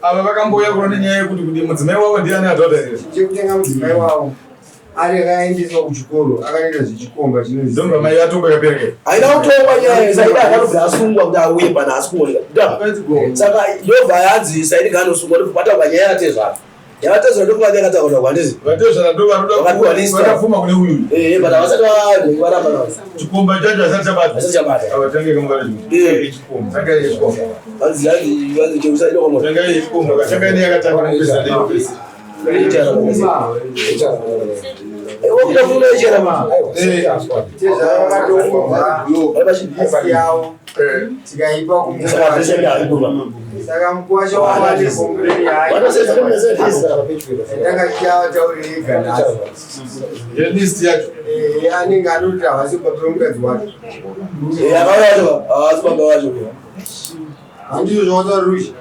Ava vakambouya kuno nenyaya yekuti kuti mudzimai wavo ndiani adhota here? Chekutenga mudzimai wavo ari akaendeswa kuchikoro akanoita zvechikomba chinonzi mai vatongwa yakapera kai. Haina kutongwa nyaya Saidi akanobva asungwa kuti auye pana asi kuoneka. Saka ndobva yanzi Saidi ngaanosungwa ndobva patangwa nyaya yatezvara. Yavatezvara ndokuva yakataurwa kwandisi. Vatezvara ndo vanoda vakapfuma kune uyu. Eh, but havasati varamba navo. Chikomba chacho hasati chabata. Hasati chabata. Avatange kamukana Eh. chikomba. Tanga yechikomba. Vanzi yanzi vanzi cheusa ino kamwe. Tanga yechikomba. Tanga ne yakatanga kupesa ndeyopesa. Wakuda kuona chera ma. Eh. Tezvara vakatongwa yavo tikaipa saka mukwasha wavo ane kombureni yake ndakachiyavataurire ega nhasi List yacho. Eh, anenge anoti havasi baba vemukadzi wacho Eh, akauya wacho havasi baba wacho. Handizvo zvawataura Luigi?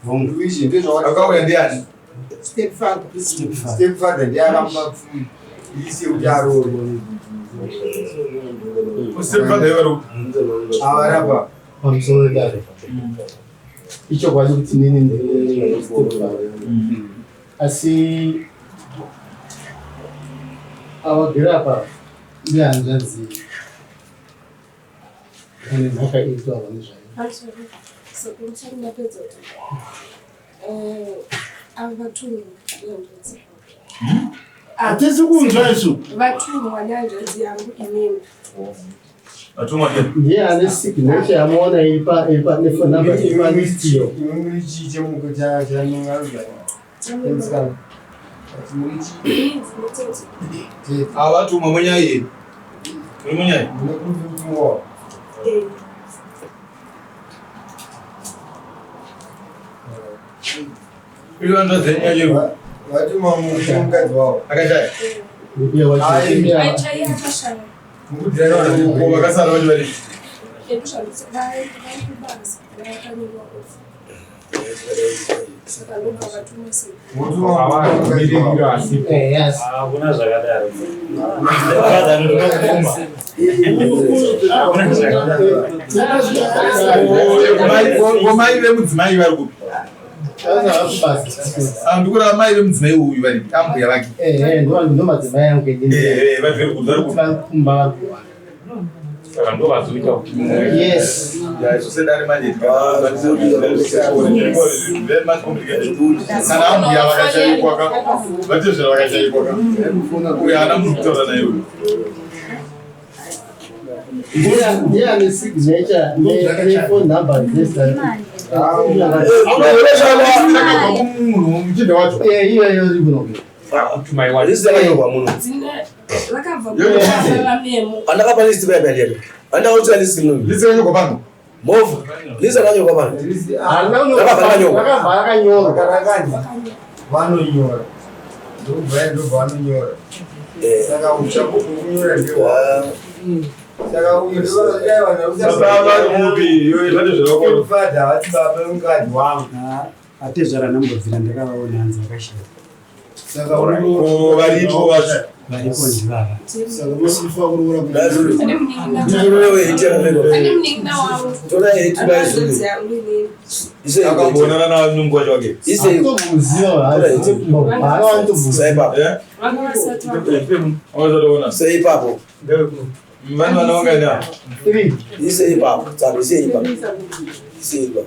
Luigi ndizvo zvawataura. Akauya ndiani? Stepfather. Stepfather ndiye akamupa pfumi isi yekuti aroorwe. Stepfather ivari kupi? Avarapa. Pamusoro dare. Ichokwadi kuti nini ndine stepfather. Asi awagere apa ndihanzvadzi ane mhaka iri kutaurwa nezvayo. Pamusoro, sekuru tisati ndapedza kutaura. Eh, ava vatumwa nehanzvadzi yangu. Hatisi kunzwa isu. Vatumwa nehanzvadzi yangu inini. Vatumwa ndiani? Ndiye ane signature yamuona iri pa iri pa nephone number iri pa list iyo. Imwe muri chii chemuko chanongaruza? Chamusikana. Muri chii? Inini ndinotete. Tete. Ava vatumwa munyai here? Muri munyai? Mune proof yekutumwa wavo? Eh, Iyo hanzvadzi yenyu yacho iri kupi? Vatumwa mukadzi wavo. Akashaya? eh. Ndiye wacho. Ai. Aichaiye akashaya. Ko vakasara vacho varipi? Edu zvandisi vari vari kubasa vakanyorwa off. Saka ndobva vatuma sekuru. Votumwa mukadzi wavo. Eh, yes. Hakuna zvakadaro. Zvakadaro ndinobvuma. Hakuna zvakadaro. Ko mai vemudzimai vari kupi? Basa. Ndikureva mai vemudzimai uyu varipi? Ambuya vake. Eh, eh, ndo ndo madzimai angu inini. Eh, eh, vari kupi? Vari kupi? Kumba vari kuwana. Saka ndovazoita kuti mumwe. Yes. Ya, isu sedare manje very much complicated. Kana ambuya vakashaikwa ka, vatezvara vakashaikwa ka. Uyu haana munhu kutaura naye uyu. Ndiye ane signature ne ne phone number dzese. Takabva kumunhu muchinda wacho. Eh, iyo iyo iri kuno. Kutumai wacho. List yakanyorwa muno. Dzine vakabva kubasa vamemo. Pandakapa list paya paya ndiyani. Pandakakutsira list muno. List yakanyorwa pano. Movha. List yakanyorwa pano. Harina kunyorwa. Rakabva rakanyorwa. Rakabva rakanyorwa. Rakanzi vanonyora. Ndobva ndobva vanonyora. Eh. Saka uchapupu kunyora ndehwavo. Saka uyu ndovadai vanhu Baba vari kupi? Iwe vatezvara vako. Stepfather havasi baba vemukadzi wangu. Atezvara ndambobvira ndakavaona hanzi vakashaya. Saka Ko varipo vacho. Varipo ndivava. Saka mosifa kuroora kuna Ane munin'ina Ndiwe hiti yakanyorwa. ane munin'ina wavo. Tora hiti Ane baizuri. hanzvadzi yangu inini. Ise Akamboonana nanungu wacho wake. Ise Tomuziva hazi. Haana Sei ipapo. Eh? Vanga vasati va- Wakazatoona. Sei ipapo. Vane vana vangani ava? Three. Ise ipapo. Tsano ise ipapo. Ise ipapo.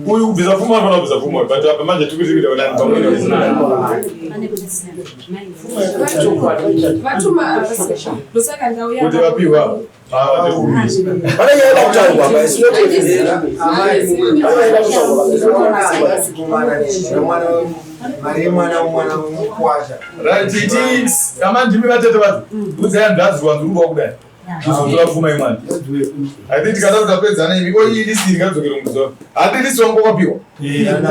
Uyu kubvisa pfuma anofanira kubvisa pfuma but apa manje tiri kuita kuti pamweni Vatuma ava ndosaka ndauya kuti vapiwa. Ah, vatikupi. Pane nyaya ida kutaurwa apa. It's not a amai Pane nyaya ida kutaurwa apa. It's not a mari yemwana womwana wemukwasha Right, titi kama ndimi vatete vacho. Udzai hanzvadzi wanzururwa kudai. Kuzotora pfuma yemwana. I think tikada kutapedzana imi ko iyi list iri ngadzokere muzuva. Handi list wangu wakapiwa.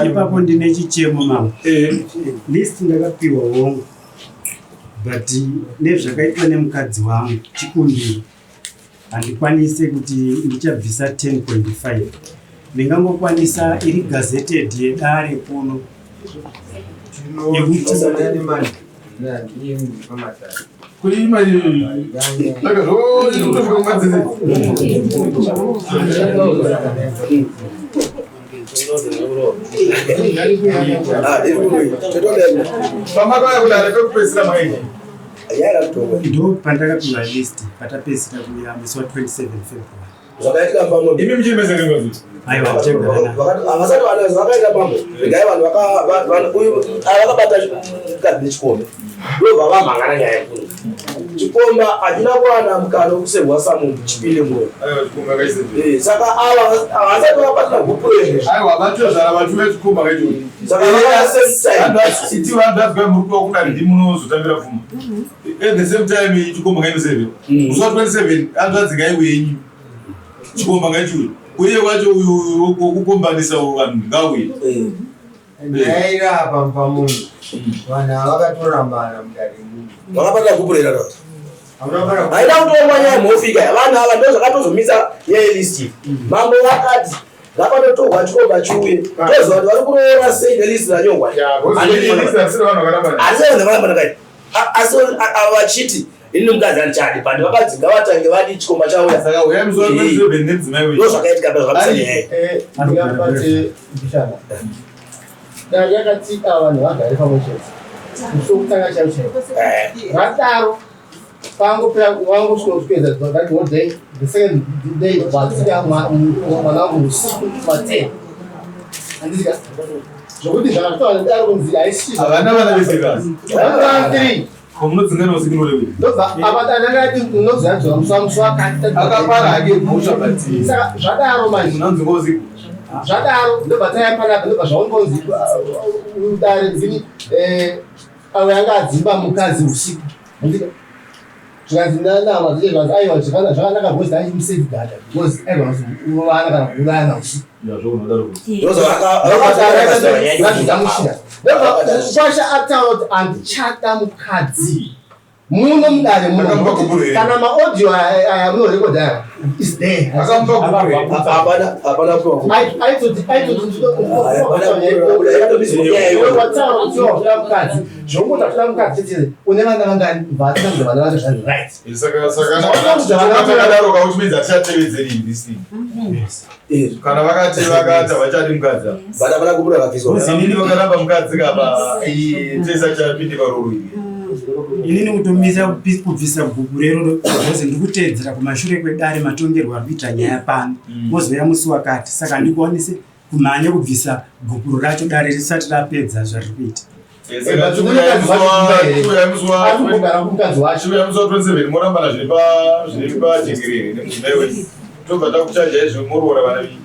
Ipapo ndine chichemo mama. Eh. List ndakapiwa hongu. But nezvakaitwa nemukadzi wangu chikumbiro handikwanise kuti ndichabvisa 10.5 ndingangokwanisa iri gazetted yedare kuno Kuima iyi. Saka zvose kutosvika kumadzidzi. Pamakauya kudare pekupedzisira maini? Ndo pandakapiwa list patapedzisira kuuya musi wa 27 February. Zvakaitika pamwe Imi muchiri mese ringazuti? Aiwa, tichagara. Havasati vanhu vakaita pamwe. Regai vanhu vanhu uyu vakabata mukadzi nechikomba, ndobva vamhangana nyaya yekuno chikomba hachina kuwana mukana wekuserwa samunhu chipinde muromo. Aiwa, chikomba kaise. Saka ava havasati vabatana gupuro izvezvi. Aiwa, vatozvara vachiuya chikomba kaito. Saka vaka same time. Iti vanhu vadzwa muri kuva kudare ndimunozotambira pfuma. At the same time chikomba ngainoseve. Musi wa 27 hanzvadzi ngaiuye yenyu. Chikomba ngaichiuye. Uye wacho uyu wokukombanisa vanhu ngauye. Ndaira apa pamunhu, vanhu ava vakatorambana mudare muno. Vakabatana gupuro iraro. Hamuna. Haina kutongwa nyaya mhofika. Vanhu ava ndo zvakatozomisa nyaya yelist. Mambo vakati ngapatotorwa chikomba chiuye, toziva kuti vari kuroora sei nelist ranyorwa. List harisiri vanhu vakarambana. Asi vanhu vakarambana kai, asi ava vachiti ini mukadzi handichadi pandi, vakadzi ngavatange vadi chikomba chauya. Saka uyai musi wa 27 nemudzimai wenyu. Ndo zvakaitika pa zvakamisa nyaya. Ndingabate mbichana. Dare yakati ava vanhu vagare pamwe chete musi wokutanga chaivo chaivo. Vadaro pangopera wangosvika kupedza that whole day, the second day vatsika mwana wangu usiku ma10, handisika zvokuti zvakataura nedaro kunzi haisi. Havana vana vese kasi. Vana three. Komunodzingana usiku norewe. Ndobva apa anangati unozanzwa musi wakati. Akapara hake mhosva but Saka zvadaro manje munonzinga usiku. Zvadaro ndobva taya panapa, ndobva zvaungonzi dare nzini ayo anga adzimba mukadzi usiku. Handika zvikanzi nanama dzacho, zvikanzi aiwa, zvakanaka because achimusafeguarda because aiwa urovana kana kuurayana usiku. Ndozvagamuchira. Ndobva ataura kuti handichada mukadzi muno mudare muno. Akamupa gupuro here? Kana maaudio aya munorekodha aya is there. Akamupa gupuro here? Hapana, hapana kupiwa. Aitoti wataura kuti wakuda mukadzi, zvongoita kuda mukadzi chete, une vana vangani? Vatanga vana vacho zvani, right? Saka takadaro kauchimedza tichatevedzeri this thing. Kana vakati havachadi mukadzi apa. But hapana gupuro rakabviswa. Inini vakaramba mukadzi kapa tese achapinde paroro iri. Inini kutomisa kubvisa gupuro iroro because ndiri kuteedzera kumashure kwedare matongerwo ari kuita nyaya pano. Mozoya musi wakati, saka handikwanisi kumhanya kubvisa gupuro racho dare risati rapedza zvariri kuita. Saka Arikugara kumukadzi wacho. chiuya musi wa 27 morambana zviri pajekerere nemudzimai wenyu, tobva takuchaja izvo moroora vana venyu.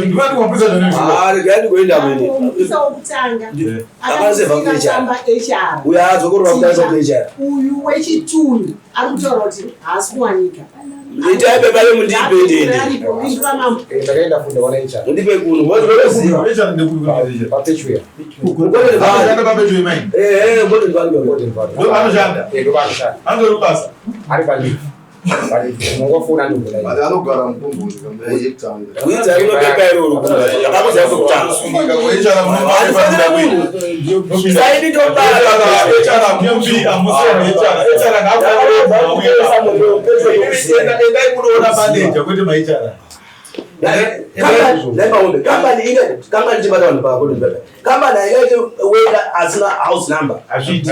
Ndivati wapwisa zvane. Ah, regai ndikuenda mwene. Mupisa wokutanga Akasevha kuHR. akatamba HR. Uyo adzokorora kudarisa kuHR. Uyu wechitunu ari kutaura kuti haasi kuwanika. Itai pepa remundipe ndende. Aripo, pindura mambo. Ndakaenda funda wana HR. Mundipe kuno. Woziva. Papechuya. Anoshanda papechuya mai. Eh, Golden Valley. Golden Valley. Ndo anoshanda. Eh, ndo anoshanda. Anzori basa. Ari pa leave. Pa leave. Unongofona ndogona. But anogara mukomboni kamuyekutanga. Kuidza ino pepa iroro. Yakakuziva kwekutanga. Sungika kuHR munofanira kuita. Saidi tobara. HR mupi amusoro HR. HR ngaafana. Endai munoona manager kwete maHR. Naipaombe kambani ine kambani chibata vanhu paGolden Valley. Kambani haingaiti wega asina house number.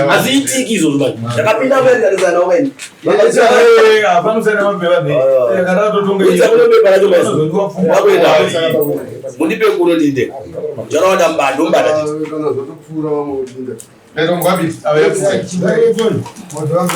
Hazviitiki izvozvo manje. Ndakapinda muendanisana wakaini. Hapana mapepa kana totonga. Kuidza kuno pepa racho maizvo. Wakuenda. Mundipe kuno ndinde. Ndinoona mbando mbada chete. Kana zvotopfuura vamwe kupinda. Ngapi? Ava yapfuka. Moto wangu.